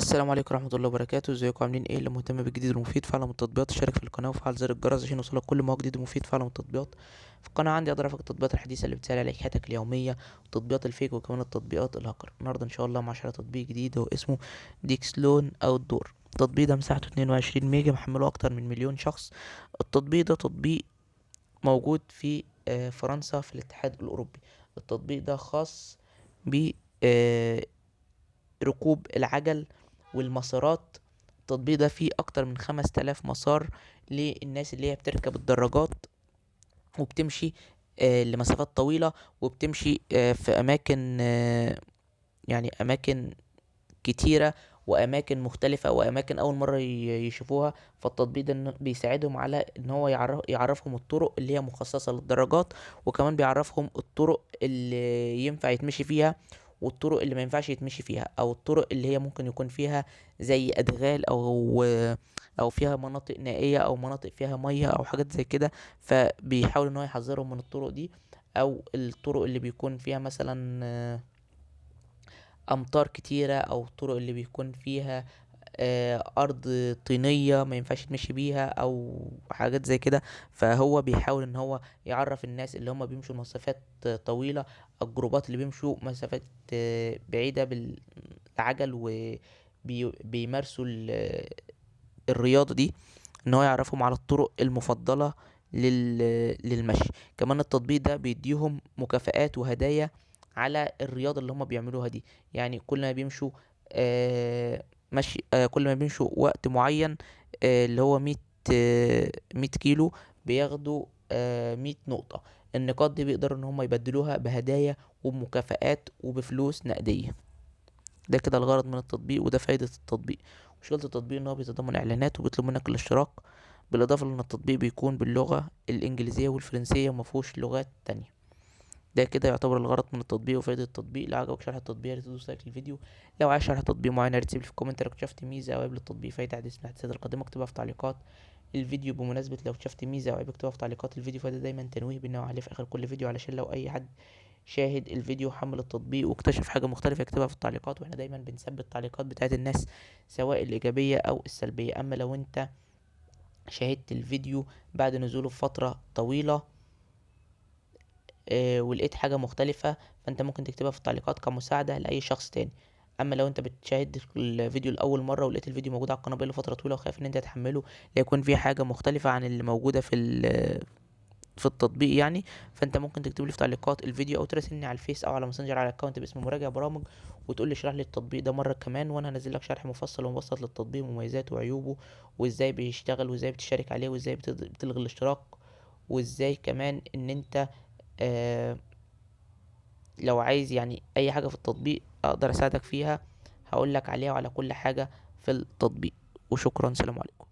السلام عليكم ورحمة الله وبركاته. ازيكم عاملين ايه؟ اللي مهتم بالجديد المفيد في عالم التطبيقات اشترك في القناة وفعل زر الجرس عشان يوصلك كل ما هو جديد ومفيد في عالم التطبيقات. في القناة عندي اقدر افك التطبيقات الحديثة اللي بتسهل عليك حياتك اليومية، وتطبيقات ال fake وكمان التطبيقات الهاكر. النهاردة ان شاء الله مع شرح تطبيق جديد هو اسمه ديكسلون Outdoor. التطبيق ده مساحته 22 ميجا، محمله اكتر من مليون شخص. التطبيق ده تطبيق موجود في فرنسا في الاتحاد الاوروبي. التطبيق ده خاص ب ركوب العجل والمسارات. التطبيق ده فيه اكتر من 5000 مسار للناس اللي هي بتركب الدراجات وبتمشي لمسافات طويلة، وبتمشي في اماكن، يعني اماكن كتيرة واماكن مختلفة واماكن اول مرة يشوفوها. فالتطبيق ده بيساعدهم على ان هو يعرفهم الطرق اللي هي مخصصة للدراجات، وكمان بيعرفهم الطرق اللي ينفع يتمشي فيها والطرق اللي ما ينفعش يتمشي فيها، او الطرق اللي هي ممكن يكون فيها زي ادغال او فيها مناطق نائية او مناطق فيها مية او حاجات زي كده. فبيحاول ان هو يحذرهم من الطرق دي، او الطرق اللي بيكون فيها مثلا امطار كتيرة، او الطرق اللي بيكون فيها ارض طينية ما ينفعش تمشي بيها او حاجات زي كده. فهو بيحاول ان هو يعرف الناس اللي هم بيمشوا مسافات طويلة، الجروبات اللي بيمشوا مسافات بعيدة بالعجل وبيمارسوا الرياضة دي، ان هو يعرفهم على الطرق المفضلة للمشي. كمان التطبيق ده بيديهم مكافآت وهدايا على الرياضة اللي هم بيعملوها دي. يعني كل ما بيمشوا، مشي، كل ما بيمشوا وقت معين، اللي هو 100 كيلو، بياخدوا 100 نقطة. النقاط دي بيقدروا ان هم يبدلوها بهدايا وبمكافآت وبفلوس نقدية. ده كده الغرض من التطبيق، وده فايدة التطبيق. مشكلة التطبيق ان هو بيتضمن اعلانات وبيطلب منك الاشتراك، بالاضافة لان التطبيق بيكون باللغة الانجليزية والفرنسية ومفهوش لغات تانية. ده كده يعتبر الغرض من التطبيق وفائدة التطبيق. لو عجبك شرح التطبيق يا ريت تدوس like للفيديو. لو عايز شرح تطبيق معين يا ريت تسيب لي في ال comment. لو اكتشفت ميزة أو عيب للتطبيق في أي تحديث من التحديثات القادمة اكتبها في تعليقات الفيديو. بمناسبة لو اكتشفت ميزة أو عيب اكتبها في تعليقات الفيديو، فده دايما تنويه بنوع عليه في آخر كل فيديو، علشان لو أي حد شاهد الفيديو وحمل التطبيق واكتشف حاجة مختلفة يكتبها في التعليقات. واحنا دايما بنثبت التعليقات بتاعت الناس سواء الإيجابية أو السلبية. أما لو أنت شاهدت الفيديو بعد نزوله بفترة طويلة، ولقيت حاجة مختلفة، فأنت ممكن تكتبها في التعليقات كمساعدة لأي شخص تاني. أما لو أنت بتشاهد الفيديو لأول مرة ولقيت الفيديو موجود على القناة بقاله فترة طويلة وخايف إن أنت تحمله ليكون فيه حاجة مختلفة عن اللي موجودة في التطبيق فأنت ممكن تكتب لي في تعليقات الفيديو أو تراسلني على الفيس أو على ماسنجر على account باسم مراجع برامج، وتقول لي اشرح لي التطبيق ده مرة كمان، وأنا هنزل لك شرح مفصل ومبسط للتطبيق ومميزاته وعيوبه وإزاي بيشتغل وإزاي بتشارك عليه وإزاي بتلغي الاشتراك، وإزاي كمان إن أنت، لو عايز أي حاجة في التطبيق أقدر أساعدك فيها هقول لك عليها وعلى كل حاجة في التطبيق. وشكرا، سلام عليكم.